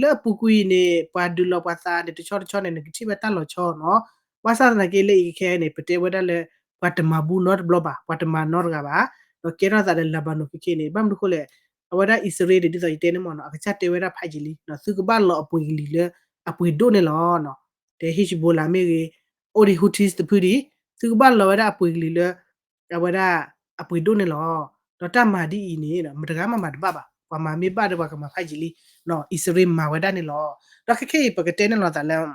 လၢအပူၤကွံာ်အံၤန့ၣ် ပှၤဒုးလီၤပှၤသးန့ၣ် တဆီတဆီန့ၣ် နကထံၣ်ဘၣ်တၢ်လီၤဆီနီၤ. ဘၣ်ဆၣ်သနာ်က့လၢအံၤခဲအံၤန့ၣ် ပတဲဝဲဒၣ်လၢ ပှၤတမၤဘူနီတဘျီဘၣ်, ပှၤတမၤနီတဂၤဘၣ်, ဒီးကဲထီၣ်သးဒီး Lebanon ခဲခဲန့ၣ် ဘၣ်မနုၤဃိလဲၣ်, အဝဲဒၣ်အံၣ်စရ့လးန့ၣ် ဒ်သိးယတဲန့ၣ်မ့ၢ်နီၤ, အကစၢ်တဲဝဲဒၣ်ဖးယံာ်လံ, သုကဘၣ်လီၤအပှ့ၤကလံၤလၢ အပှ့ၤဒိၣ်န့ၣ်လီၤ. တဲ Hezbollah မ့ၢ်ဂ့ၤ, အိၣ်ဒံး Houthis တဖုဒံး, သုကဘၣ်လီၤဝဲဒၣ်အပှ့ၤကလံၤလၢ အဝဲဒၣ်အပှ့ၤဒိၣ်န့ၣ်လီၤ. ဒီးတၢ်မၤဒ်အံၤန့ၣ် မတဂၤမၤမၤတဘၣ်ဘၣ်, ပှၤမၤမ့ၢ်ဘၣ်ဒီးပှၤကမၤဖးယံာ်လံ, အံၣ်စရ့လးမၤဝဲဒၣ်န့ၣ်လီၤ. ဒီးခဲခဲအံၤ ပကတဲန့ၣ်လီၤသးလၢ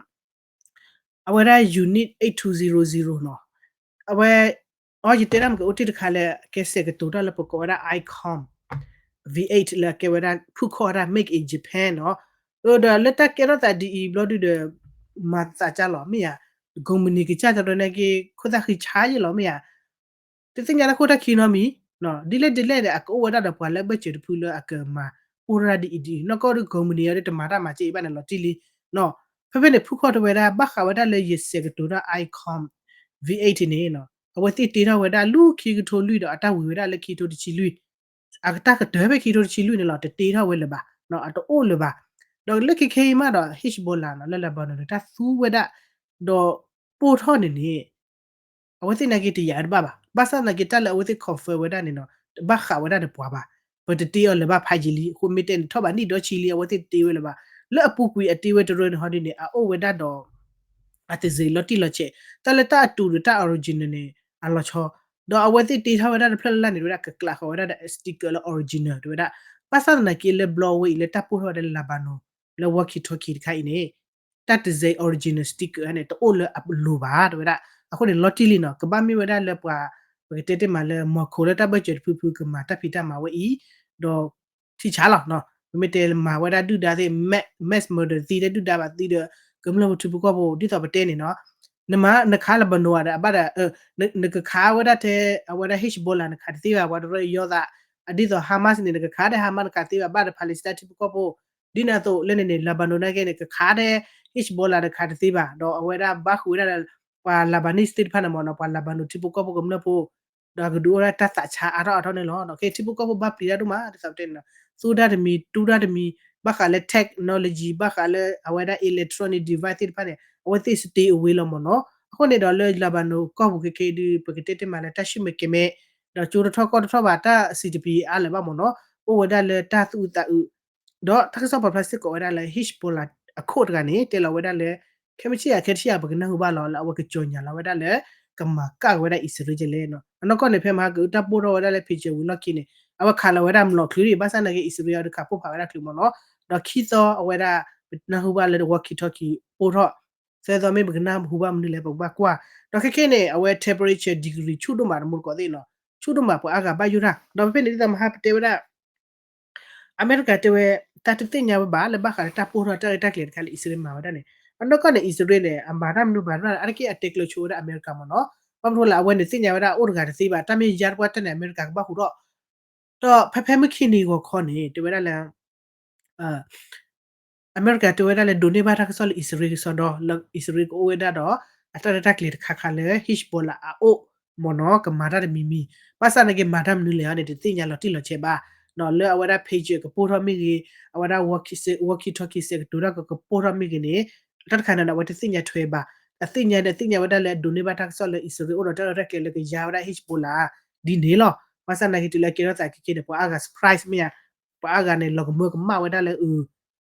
အဝဲဒၣ် Unit eight two zero zero နီၤ, အဝဲ အီ ယတဲဒၣ်မ့ၢ်ကအိၣ်တ့ၢ်တခါလၢ ကဲစဲးကတိၤတၢ်လၢပကိးဝဲဒၣ် ICOM V eight လၢအကဲဝဲဒၣ် ဖုၣ်ခီၣ်ဝဲဒၣ် Made in Japan နီၤ, ဒီးလၢတၢ်ကဲထီၣ်သးဒ်အံၤဘျီဒုဒီး မၤသးကၢ်လီၤ မ့ၢ်ယၤ, ကိးမုၢ်နံၤကစၢ်တရၢန့ၣ်က့ ခိၣ်သၣ်ဃံဆါယဲလီၤ မ့ၢ်ယၤ တသ့ၣ်ညါတၢ်ခိၣ်တၢ်ခံနီတမံၤ, ဒ်လဲၣ်ဒ်လဲၣ်န့ၣ် အကအိၣ်ဝဲဒၣ်ဒီးပှၤလၢအဘၢၣ်စၢၤတဖုလၢအကမၤအိၣ်ဒၣ်ဒ်အံၤဒ်အံၤ, နီၢ်ကီၢ်ဒုးကိးမုၢ်နံၤအံၤဒုးတမၤတၢ်မၤကဲအံၤဘၣ်န့ၣ်လီၤတံၢ်လံ, ဖဲဖဲန့ၣ် ဖုၣ်ခီၣ်တဲဝဲဒၣ် ဘၣ်ဃးဝဲဒၣ်လၢယစဲးကတိၤတၢ် ICOM V eight န့ၣ်, အဝဲသ့ၣ်တ့ထီၣ်ဝဲဒၣ်လၢခံကထိလွံၢ်ဒီးအတၢ်ဝံၤဝဲဒၣ်လၢခံကထိတဆံလွံၢ် အတၢ်ကတၢၢ်ဖဲခံကထိတဆံလွံၢ်န့ၣ်လီၤ, တတ့ထီၣ်ဝဲလၢၤဘၣ်, အတအိၣ်လၢၤဘၣ်. ဒီးလၢခံခဲအံၤမးဒီး Hezbollah နီၤ လၢ Lebanon န့ၣ် တၢ်သူဝဲဒၣ် ဒီးပိၢ်ထီၣ်န့ၣ်န့ၣ် အဝဲသ့ၣ်နာ်က့တယာ်တဘၣ်ဘၣ်. ဘၣ်ဆၣ်သနာ်က့တၢ်လၢအဝဲသ့ၣ် confirm ဝဲဒၣ်န့ၣ်နီၤ တဘၣ်ဃးဝဲဒၣ်ဒီးပှၤဘၣ်. ပတတ့အီၤလၢၤဘၣ်ဖးယံာ်လံ, အဃိမ့ၢ်တဲန့ၣ်ထီၣ်ဘးနံၣ်ဒီဆံလံ အဝဲသ့ၣ်တတ့ဝဲလၢၤဘၣ်. လၢအပူၤကွံာ်အတ့ဝဲတရၢန့ၣ်ဟီဒ်န့ၣ် အအိၣ်ဝဲဒၣ်ဒီး အတစ့လီၤတံၢ်လီၤဆဲး, တၢ်လၢတၢ်အတုၤဒီးတၢ် original န့ၣ် အလီၤဆီ, ဒီးအဝဲသ့ၣ်တ့ထီၣ်ဝဲဒၣ်တဖျၢၣ်လၢ်လၢ်န့ၣ် တဝဲဒၣ်ကကျးဃီၤဝဲဒၣ်ဒီး sticker လၢ original တဝဲဒၣ်. ဘၣ်ဆၣ်သနာ်က့လၢဘျီဝဲအံၤလၢတၢ်ပိၢ်ထီၣ်ဝဲဒၣ်လၢ Lebanon လၢ walkie talkie တခါအံၤန့ၣ် တၢ်တစ့ original sticker န့ၣ် တအိၣ်လၢအလိၤဘၣ် တဝဲဒၣ်. အဃိန့ၣ် လီၤတံၢ်လံနီၤ, ကဘၣ်မ့ၢ်ဝဲဒၣ်လၢပှၤ ပကတဲတ့ၢ်မးလၢ မီၤခိၣ်လၢတၢ်ဘၢၣ်စၢၤတဖုဖုကမၤတၢ်ဖံးတၢ်မၤဝဲအံၤ, ဒီးထံဆါလီၤ, ပမ့ၢ်တဲမၤဝဲဒၣ်ဒုၣ်ဒါသ့ၣ် mass murder သံတၢ်ဒုၣ်ဒါဘၣ်သံဒီး ကမျၢၢ်ပထံဖိကီၢ်ဖိ ဒ်သိးပတဲန့ၣ်နီၤ, နမၤနခး Lebanon ဒီးအဘၣ်ဒီး နကခးဝဲဒၣ်ထဲ အဝဲဒၣ် Hezbollah နခးတသ့ဘၣ်, ပှၤတရၢအယီသး, ဒ်သိး Hamas န့ၣ် နကခးထဲ Hamas နခးတသ့ဘၣ်, ဘၣ်ဒီး Palestine ထံဖိကီၢ်ဖိ, ဒ်န့ၣ်အသိးလၢန့ၣ်န့ၣ် Lebanon နာ်က့န့ၣ် ကခးထဲ Hezbollah နခးတသ့ဘၣ်, ဒီးအဝဲဒၣ်ဘၣ်ဃုာ်ဝဲဒၣ် ပှၤ Lebanese သ့ၣ်တဖၣ်န့ၣ်မ့ၢ်နီၤ, ပှၤ Lebanon ထံဖိကီၢ်ဖိကမျၢၢ်ဖိ ဒီးကဒုးအိၣ်ဒၣ်တၢ်သးဆါအါထီၣ်အါထီၣ်န့ၣ်လီၤ. ခဲအံၤထံဖိကီၢ်ဖိဘၣ်ပျံၤတၢ်ဒိၣ်မး ဒ်သိးပတဲန့ၣ်နီၤ, သူတၢ်တမံၤ တူၢ်တၢ်တမံၤ, ဘၣ်ဃးလၢ technology ဘၣ်ဃးလၢအဝဲဒၣ် electronic device သ့ၣ်တဖၣ်န့ၣ် အဝဲသ့ၣ် stay away လီၤမ့ၢ်နီၤ. အဃိန့ၣ်ဒီးလၢ Lebanon ကီၢ်ပူၤခဲခဲအံၤဒုး ပကတဲတ့ၢ်မးလၢတၢ်ဆူၣ်မဲာ်ကဲၤမဲာ်, ဒီးကၠိတထီၣ်ကီၢ်တထီၣ်ဘၣ် တၢ်စံးတပံၤအါလၢၤဘၣ်မ့ၢ်နီၤ, အိၣ်ဝဲဒၣ်လၢတၢ်သူၣ်အုးသးအုး, ဒီးတၢ်ကစီၣ်ပာ်ဖျါစ့ၢ်ကီးဝဲဒၣ်လၢ Hezbollah အခိၣ်တဂၤန့ၣ် တဲလီၤဝဲဒၣ်လၢ ခဲမုၢ်ဆ့ၣ်ယၤခဲတဆံယၤ ပကနၢ်ဟူဘၣ်လီၤလၢအဝဲကကြေညာလီၤဝဲဒၣ်လၢ ကမၤကၣ်က့ၤဝဲဒၣ်အံၣ်စရ့လးလဲၣ်နီၤ. အနီၢ်ကီၢ်န့ၣ် ဖဲမဟါကအုးတၢ်ပိၢ်ထီၣ်ဝဲဒၣ်လၢ ဖံးစၢၤဝံၤလီၢ်ခံန့ၣ် အဝဲခးလီၤဝဲဒၣ်မျိာ်ချုးဒံး ဘၣ်ဆၣ်သနာ်က့ အံၣ်စရ့လးအံၤဒီးခးပိၢ်ဖးဝဲဒၣ်ချုးမ့ၢ်နီၤ. ဒီးခံသီအဝဲဒၣ် ပနၢ်ဟူဘၣ်လၢ walkie talkie ပိၢ်ထီၣ်, သၢသီမ့ၢ်ပကနၢ်ဟူဘၣ်မနုၤလဲၣ် ပကဘၣ်ကွၢ်. ဒီးခဲခဲန့ၣ် အဝဲ temperature degree ဆူၣ်ဒိၣ်မးတမူတကိးသ့ၣ်နီၤ, ဆူၣ်ဒိၣ်မးပှၤအါဂၤဘၣ်ယိၣ်တၢ်. ဒီးဖဲဖဲန့ၣ်ဒ်သိးမဟါပတဲဝဲဒၣ် အမဲရကၤတဲဝဲ တၢ်တသ့ၣ်ညါဝဲဘၣ်လၢဘၣ်ဃးလၢတၢ်ပိၢ်ထီၣ်တၢ်ရဲၣ်တၢ်ကျဲၤတခါလၢ အံၣ်စရ့လးမၤဝဲဒၣ်န့ၣ်, အနီၢ်ကီၢ်န့ၣ် အံၣ်စရ့လးန့ၣ် အမၤတၢ်မနုၤဘၣ်တၢ် အါတက့ၢ်အတဲကျၢၤဆိဝဲဒၣ်အမဲရကၤမ့ၢ်နီၤ. ဘၣ်မနုၤလဲၣ် အဝဲန့ၣ်သ့ၣ်ညါဝဲဒၣ်အိၣ်တဂၤတသ့ဘၣ်, တၢ်မ့ၢ်ယါတပှၢ်တၢၢ်န့ၣ် အမဲရကၤကဘၣ်ဟူးထီၣ်. ဒီးဖဲဖဲမုၢ်ခံနံၤဂီၤခီန့ၣ် တဲဝဲဒၣ်လၢ အမဲရကၤတဲဝဲဒၣ်လၢ ဒိးန့ၢ်ဘၣ်တၢ်ကစီၣ်လၢအံၣ်စရ့လးကစီဒီ, လၢအံၣ်စရ့လးကအိၣ်ဝဲဒၣ်ဒီး အတၢ်ရဲၣ်တၢ်ကျဲၤတခါခါလၢ Hezbollah အအိၣ်မ့ၢ်နီၤ ကမၤတၢ်တမံၤမံၤ, ဘၣ်ဆၣ်သနာ်က့မၤတၢ်မနုၤလဲၣ်န့ၣ် တသ့ၣ်ညါလီၤတံၢ်လီၤဆဲးဘၣ်. လၢအဝဲဒၣ် pager ကပိၢ်ထီၣ်မ့ၢ်ဂ့ၤ, အဝဲဒၣ် walkie talkie စဲးကတိၤတၢ်ကပိၢ်ထီၣ်မ့ၢ်ဂ့ၤန့ၣ် တၢ်တခါန့ၣ်ဒီး အဝဲတသ့ၣ်ညါထွဲဘၣ်. အသ့ၣ်ညါန့ၣ် သ့ၣ်ညါဝဲဒၣ်လၢအဒိးန့ၢ်ဘၣ်တၢ်ကစီၣ်လၢအံၣ်စရ့လးအိၣ်ဒီးတၢ်ရဲၣ်တၢ်ကျဲၤလၢကယါဝဲဒၣ် Hezbollah ဒ်န့ၣ်လီၤ. ဘၣ်ဆၣ်သနာ်က့တုၤလၢကဲထီၣ်သးခဲက့န့ၣ် ပှၤအါဂၤ surprise မ့ၢ်ဧါ, ပှၤအါဂၤန့ၣ် လီၤကမၢကမၣ်ဝဲဒၣ်လၢအုး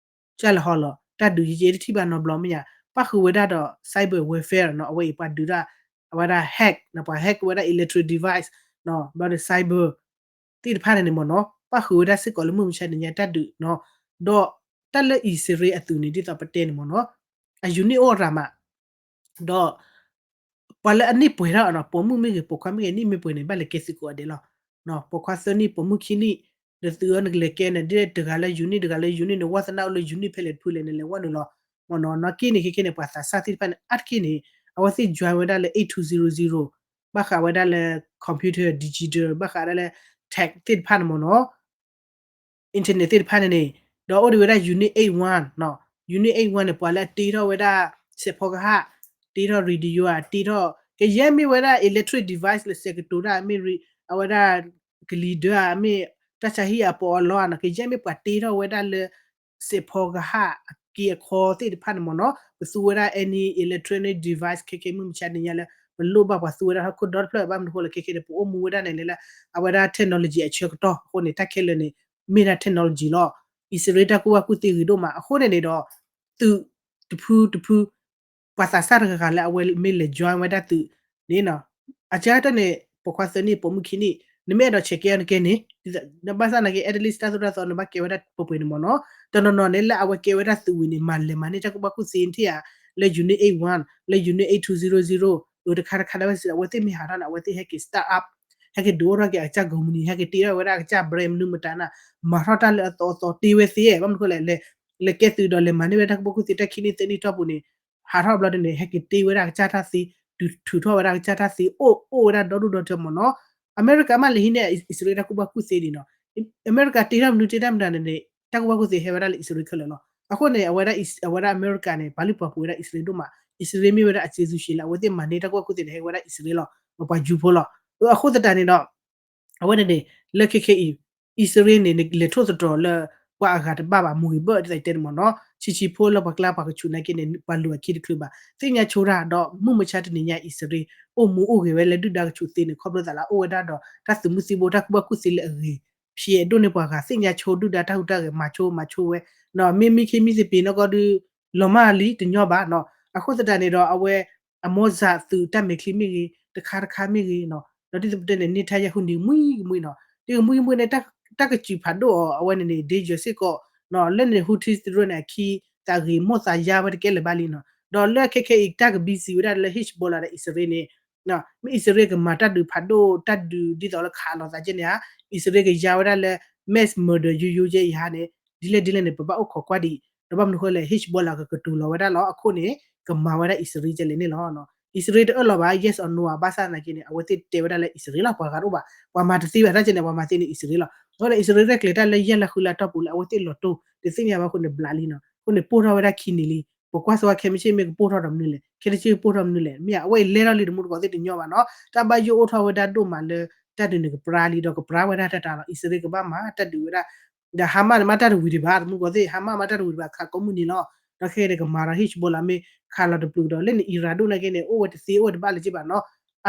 ကၢ်လၢဟီလီၤ, တၢ်ဒုးယဲယဲတထံၣ်ဘၣ်နီတဘျီမ့ၢ်ဧါ, ပၣ်ဃုာ်ဝဲဒၣ်ဒီး cyber warfare နီၤ, အဝဲအံၤပှၤဒုးတၢ် အဝဲဒၣ် hack နီၤ, ပှၤ hack ဝဲဒၣ် electric device နီၤ, ဘျီဒီး cyber သ့ၣ်တဖၣ်န့ၣ်န့ၣ်မ့ၢ်နီၤ, ပၣ်ဃုာ်ဝဲဒၣ်စ့ၢ်ကီးလၢမုၢ်မဆါတနံၤညါတၢ်ဒုးနီၤ, ဒီးတၢ်လၢအံၣ်စရ့လးအသုးန့ၣ် ဒ်သိးပတဲန့ၣ်မ့ၢ်နီၤ, အ unit အိၣ်ရၤမး ဒီး ပှၤလၢအန့ၢ်ပှဲၤထီၣ်နီၤ, ပိာ်မုၣ်မ့ၢ်ဂ့ၤ ပိာ်ခွါမ့ၢ်ဂ့ၤ န့ၢ်မ့ၢ်ပှဲၤန့ၣ် ဘၣ်လဲၤကဲသုးကိးဂၤဒဲးလီၤ. ပိာ်ခွါသၢနံၣ် ပိာ်မုၣ်ခံနံၣ်, ဒီးသုးအီၤနကလဲၤကဲန့ၣ် ဒ်တဂၤလၢ unit တဂၤလၢ unit န့ၣ် ဝါသနာအိၣ်လၢ unit ဖဲလဲၣ်တဖုလဲၣ် နလဲၤဝဲနုာ်လီၤ. မ့ၢ်နီၤ နီၢ်ကီၢ်န့ၣ် ခဲခဲန့ၣ် ပှၤသးစၢ်သ့ၣ်တဖၣ်န့ၣ် အါတက့ၢ်န့ၣ် အဝဲသ့ၣ် join ဝဲဒၣ်လၢ eight two zero zero ဘၣ်ဃးဝဲဒၣ်လၢ computer digital ဘၣ်ဃးဒၣ်လၢ tech သ့ၣ်တဖၣ်န့ၣ်မ့ၢ်နီၤ internet သ့ၣ်တဖၣ်န့ၣ်န့ၣ် ဒီးအိၣ်ဒံးဝဲဒၣ် unit eight one နီၤ unit eight one န့ၣ် ပှၤလၢအတ့ထီၣ်ဝဲဒၣ် စဲးဖီကဟၣ် တ့ထီၣ် radio ဧါ တ့ထီၣ် ကယဲၢ်မ့ၢ်ဝဲဒၣ် electric device လၢစဲးကတိၤတၢ် မ့ၢ် အဝဲဒၣ် ကလံၤဒၢဧါ မ့ၢ် တၢ်ဆါဟံၣ်အပီးအလီဧါနီၤ ကယဲၢ်မ့ၢ်ပှၤတ့ထီၣ်ဝဲဒၣ်လၢ စဲးဖီကဟၣ်အက့အခီသ့ၣ်တဖၣ်န့ၣ်မ့ၢ်နီၤ ပသူဝဲဒၣ် any electronic device ခဲခဲမုၢ်မဆါတနံၤညါလၢ ပလိၣ်ဘၣ်ပှၤသူဝဲဒၣ်ထီၣ်ခိၣ်ဒီတဖျၢၣ် ဘၣ်မနုၤအဃိလဲၣ် ခဲခဲန့ၣ် ပအိၣ်မူဝဲဒၣ်န့ၣ်လၢ အဝဲဒၣ် technology အဆၢကတီၢ်အဃိန့ၣ် တၢ်ခဲလၢာ်န့ၣ် မ့ၢ်ဒၣ် technology လီၤ. အံၣ်စရ့လးတၢ်ကူၣ်ဘၣ်ကူၣ်သ့ဂ့ၤဒိၣ်မး အဃိန့ၣ်န့ၣ်ဒီး သုးတဖုတဖု ပှၤသးစၢ်တဂၤဂၤလၢအဝဲမ့ၢ်လဲၤ join ဝဲဒၣ်သုးန့ၣ်နီၤ အကတၢၢ်န့ၣ် ပိာ်ခွါသၢနံၣ် ပိာ်မုၣ်ခံနံၣ် နမ့ၢ်အဲၣ်ဒိးဆဲးကဲအီၤနကဲန့ၣ် ဘၣ်ဆၣ်နာ်က့ at least တၢ်သိၣ်တၢ်သီန့ၣ် ဘၣ်ကဲဝဲဒၣ်ပှဲၤပှဲၤန့ၣ်မ့ၢ်နီၤ တနီၤနီၤန့ၣ်လၢအဝဲကဲဝဲဒၣ်သုးဝံၤန့ၣ် မၤလဲၤမၤန့ၢ်တၢ်ကူၣ်ဘၣ်ကူၣ်သ့ထံၣ်ဧါ လၢ unit eight one လၢ unit eight two zero zero အတခါတခါဒၣ်ဝဲစံး အဝဲသ့ၣ်မ့ၢ်ဟးထီၣ်န့ၣ် အဝဲသ့ၣ်ဟဲက့ၤ start up ဟဲက့ၤဒုးအိၣ်ထီၣ်က့ၤအကစၢ် company ဟဲက့ၤတ့ထီၣ်ဝဲဒၣ်အကစၢ် brand မနုၤမတၤန့ၣ် မၤထီၣ်တၢ်လၢအသီအသီတ့ဝဲသ့ ဘၣ်မနုၤအဃိလဲၣ် လဲၤကဲသုးဒီး လဲၤမၤန့ၢ်ဝဲတၢ်ကူၣ်ဘၣ်ကူၣ်သ့တၢ်ခံနံၣ်သၢနံၣ်တီၢ်ပူၤန့ၣ် ဟးထီၣ်ဘျီဒ်န့ၣ် ဟဲက့ၤတ့ဝဲဒၣ်အကစၢ်တၢ်သ့ ထုးထီၣ်ဝဲဒၣ်အကစၢ်တၢ်သ့ အိၣ်အိၣ်ဝဲဒၣ်ဒီဒူၣ်ဒီထၢမ့ၢ်နီၤ အမဲရကၤမးလဲၤဟံးန့ၢ်အံၣ်စရ့လးတၢ်ကူၣ်ဘၣ်ကူၣ်သ့ဒံးနီၤ အမဲရကၤတ့ထီၣ်မနုၤတ့ထီၣ်မတၤန့ၣ်န့ၣ် တၢ်ကူၣ်ဘၣ်ကူၣ်သ့ဟဲဝဲဒၣ်လၢအံၣ်စရ့လးခဲလၢာ်လီၤ. အဃိန့ၣ် အဝဲဒၣ်အံၣ်စ အဝဲဒၣ်အမဲရကၤန့ၣ် ပာ်လုၢ်ပာ်ပှ့ၤဝဲဒၣ်အံၣ်စရ့လးဒိၣ်မး အံၣ်စရ့လးမ့ၢ်ဝဲဒၣ်အစ့သူရှဲလၢ အဝဲသ့ၣ်မၤန့ၢ်တၢ်ကူၣ်ဘၣ်ကူၣ်သ့န့ၣ် ဟဲဝဲဒၣ်အံၣ်စရ့လးလီၤ ပှၤယူၤဖိလီၤ. အဃိသတးန့ၣ်ဒီး အဝဲန့ၣ်န့ၣ် လၢခဲခဲအံၤ အံၣ်စရ့လးန့ၣ် လဲၤထိၣ်သတြီၤလၢ ပှၤအဂၤတဘၣ်ဘၣ် မူဂ့ၤဘၢၣ်ဒ်သိးတဲန့ၣ်မ့ၢ်နီၤ ဆံးဆံးဖိလၢပှၤကျါ ပှၤကဆူးနာ်က့န့ၣ် ပှၤလိၤအခံတချုးဘၣ် သ့ၣ်ညါဆိတၢ်ဒီး မုၢ်မဆါတနံၤညါအံၣ်စရ့လး အိၣ်မူအိၣ်ဂဲၤဝဲလၢဒုၣ်ဒါကဆူးသ့န့ၣ် ခီဖျိသးလၢအအိၣ်ဝဲဒၣ်ဒီး တၢ်သုးမုၢ်သံဘိ တၢ်ကူၣ်ဘၣ်ကူၣ်သ့လၢအဂ့ၤ ဖျဲးဒိၣ်န့ၢ်ပှၤဂၤ သ့ၣ်ညါဆိဒုၣ်ဒါတၢ်ဟူးတၢ်ဂဲၤ မၤဆိမၤဆိဝဲ မ့မ့ၢ်ခ့မ့ၢ်သပ့ၤနီၢ်ကီၢ်ဒုး လီၤမၢ်လံတညီဘၣ်နီၤ အဃိသတးန့ၣ်ဒီး အဝဲ အမီၢ်စၢ်သုးတၢ်မဲာ်ချံမ့ၢ်ဂ့ၤ တခါတခါမ့ၢ်ဂ့ၤနီၤ ဒီးဒ်သိးပတဲန့ၣ် Netanyahu န့ၣ် မှံကမှံနီၤ တကမှံကမှံန့ၣ် တၢ်ကစုးဖးဒိၣ်အီၤ အဝဲန့ၣ်န့ၣ် danger စ့ၢ်ကီးနီၤ လၢန့ၣ် Houthi သ့ၣ်တဖၣ်န့ၣ် အခံ သးဂ့ၤမိၢ်သးယါဝဲတကဲလၢၤဘၣ်လံနီၤ ဒီးလၢခဲခဲအံၤ တၢ်က busy ဝဲဒၣ်လၢ Hezbollah ဒီးအံၣ်စရ့လးန့ၣ် မ့ၢ်အံၣ်စရ့လးကမၤတၢ်ဒုးဖးဒိၣ် တၢ်ဒုးဒ်သိးလၢခးလိာ်သးကဲန့ၣ်ဧါ အံၣ်စရ့လးကယါဝဲဒၣ်လၢ mass murder ယိယိကဲအံၤဟါန့ၣ် ဒ်လဲၣ်ဒ်လဲၣ်န့ၣ် ပဘၣ်အိၣ်ခိးကွၢ်ဒံး ဒီးဘၣ်မနုၤဃိလဲၣ် Hezbollah ကကတိၤလီၤဝဲဒၣ်လီၤ အခိၣ်န့ၣ် ကမၤဝဲဒၣ်အံၣ်စရ့လးကဲလဲၣ်န့ၣ်လီၤ အံၣ်စရ့လးတအၢၣ်လီၤဘၣ် yes or no ဧါ ဘၣ်ဆၣ်သနာ်က့န့ၣ် အဝဲသ့ၣ်တဲဝဲဒၣ်လၢအံၣ်စရ့လးလီၤ ပှၤဂၤတအိၣ်ဘၣ် ပှၤမၤတသ့ဘၣ်တၢ်ကဲန့ၣ် ပှၤမၤသ့န့ၣ်အံၣ်စရ့လးလီၤ အဃိန့ၣ် အံၣ်စရ့လးရဲၣ်ကျဲၤတၢ်လၢယဲၢ်လါဃုလါတီၢ်ပူၤလၢအဝဲသ့ၣ်လီၤတိၢ် တသ့ၣ်ညါဘၣ်အဃိန့ၣ် ဘျးလံနီၤ အဃိန့ၣ် ပိၢ်ထီၣ်ဝဲဒၣ်ခံန့ၣ်လံ ပကွၢ်စ့ၢ်ကီးခဲမုၢ်ဆ့ၣ်မ့ၢ်ကပိၢ်ထီၣ်ဒီးမနုၤလဲၣ် ခဲတဆ့ကပိၢ်ထီၣ်မနုၤလဲၣ် မ့ၢ်အဝဲအံၤလဲၢ်ထီၣ်လံတမူတကိးသ့ၣ်တညီဘၣ်နီၤ တၢ်ဘၣ်ယိၣ်အိၣ်ထီၣ်ဝဲဒၣ်ဒိၣ်မးလၢ တၢ်ဒုးန့ၣ်ကပြါလံဒီးကပြါဝဲဒၣ်တၢ်တၢ်လီၤ အံၣ်စရ့လးကဘၣ်မၤတၢ်ဒုးဝဲဒၣ် ဒီး Hamas န့ၣ် မၤတၢ်တဝံၤဒံးဘၣ် တမူတကိးသ့ၣ် Hamas မၤတၢ်တဝံၤဒံးဘၣ် ခးကိးမုၢ်နံၤလီၤ ဒီးခဲအံၤန့ၣ်ကမၤဒီး Hezbollah မ့ၢ်ခးလီၤတပျုာ်ဒီး လၢန့ၣ် Iran ဒိၣ်နာ်က့န့ၣ် အိၣ်ဝဲတသ့အိၣ်ဝဲတဘၣ်လၢၤဘၣ်နီၤ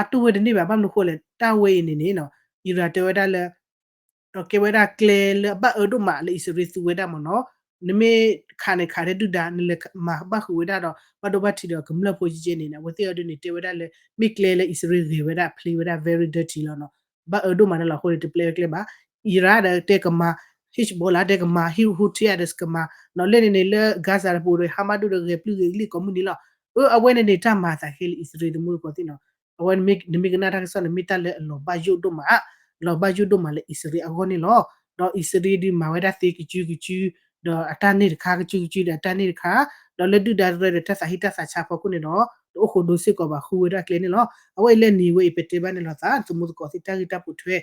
အတူၢ်ဝဲတန့ၢ်ဘၣ် ဘၣ်မနုၤဃိလဲၣ် တၢ်ဝဲအံၤန့ၣ်န့ၣ်နီၤ Iran တဲဝဲဒၣ်လၢ ကဲဝဲဒၣ်ကျဲလၢအဘၣ်အၢဒိၣ်မးလၢအံၣ်စရ့လးသူဝဲဒၣ်မ့ၢ်နီၤ နမ့ၢ်ခးန့ၣ်ခးထဲဒုၣ်ဒါ နလဲၤမၤဘၣ်ဃုာ်ဝဲဒၣ်ဒီး ဘၣ်ဒိဘၣ်ထံးဒီးကမျၢၢ်ဖိကဲကဲန့ၣ် အဝဲသ့ၣ်အဒုန့ၣ် တဲဝဲဒၣ်လၢ မ့ၢ်ကျဲလၢအံၣ်စရ့လးဂဲၤဝဲဒၣ် ဖျ့ဝဲဒၣ် very dirty လီၤနီၤ ဘၣ်အၢဒိၣ်မးန့ၣ်လီၤ အဃိန့ၣ် တပျဲကျဲဘၣ် Iran ဒီးတဲကမၤ Hezbollah တဲကမၤ Houthi ဒီးကမၤ နီၤ လၢန့ၣ်န့ၣ်လၢ Gaza တပူၤဒီး Hamas ဒိၣ်ဒီးဂဲၤပျုၢ်ဂဲၤကလံၣ်ကိးမုၢ်နံၤလီၤ အၢ အဝဲန့ၣ်န့ၣ် တၢ်မၤအသးခဲလၢာ်အံၣ်စရ့လးတမူတကိးသ့ၣ်နီၤ အဝဲနမ့ၢ်ကနၣ်တၢ်ကစီၣ်န့ၣ် မ့ၢ်တၢ်လၢအလီၤဘၣ်ယိၣ်ဒိၣ်မး လီၤဘၣ်ယိၣ်ဒိၣ်မးလၢအံၣ်စရ့လးအဂီၢ်န့ၣ်လီၤ. ဒီးအံၣ်စရ့လးဒုးမၤဝဲဒၣ်သ့ကစုကစု ဒီးအတၢ်န့ၢ်တခါကစုကစုဒီးအတၢ်န့ၢ်တခါ ဒီးလၢဒုၣ်ဒါတရၢဒီးတၢ်သးဟ့တၢ်သးဆါဖီခိၣ်န့ၣ်ဒီး တအိၣ်ဃိဒိစ့ၢ်ကီးဘၣ် ဃုဝဲဒၣ်ကျဲန့ၣ်လီၤ. အဝဲအံၤလၢနံၤဝဲအံၤ ပတဲဘၣ်န့ၣ်လီၤသး သမူသကိးသ့ၣ်တၢ်ဂ့ၢ်တၢ်ပိာ်ထွဲ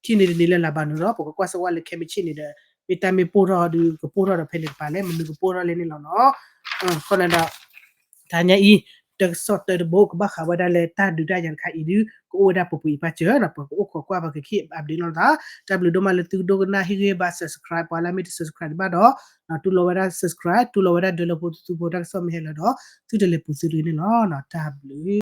ထံၣ်န့ၢ်တနံၤလၢလၢဘၣ်န့ၣ်ဒီး ပကကွၢ်စၢၤဝဲလၢခဲမုၢ်ဆ့ၣ်န့ၣ်ဒီး မ့ၢ်တၢ်မ့ၢ်ပိၢ်ထီၣ်ဒီး ကပိၢ်ထီၣ်ဒီးဖဲန့ၣ်တပၤလဲၣ် မနုၤကပိၢ်ထီၣ်လဲၣ်န့ၣ်လီၤနီၤ. အဃိန့ၣ်ဒီး တနံၤအံၤ တၢ်ကစီၣ်တၢတဘိကဘၣ်ဃးဝဲဒၣ်လၢတၢ်ဒုးတၢ်ယၤတခါအံၤဒုး ကအိၣ်ဝဲဒၣ်ပှဲၤပှဲၤအံၤပၢ်စၢၤနီၤ ပကအိၣ်ခိးကွၢ်ပကက့ၤ update လီၤသး တၢ်ဘျုးဒိၣ်မးလၢသုဒိကနၣ်ဟ့ၣ်ဂံၢ်ဘါ subscribe ပှၤလၢမ့ၢ်တ subscribe တဘၣ်ဒီး တူၢ်လိာ်ဝဲဒၣ် subscribe တူၢ်လိာ်ဝဲဒၣ်ဒၢလၢဖိသုဖိ တၢ်ကစီၣ်မ့ၢ်ဟဲလၢာ်ဒီး သုတလဲၤပူၤသုတဂ့ၤန့ၣ်လီၤ. တၢ်ဘျုး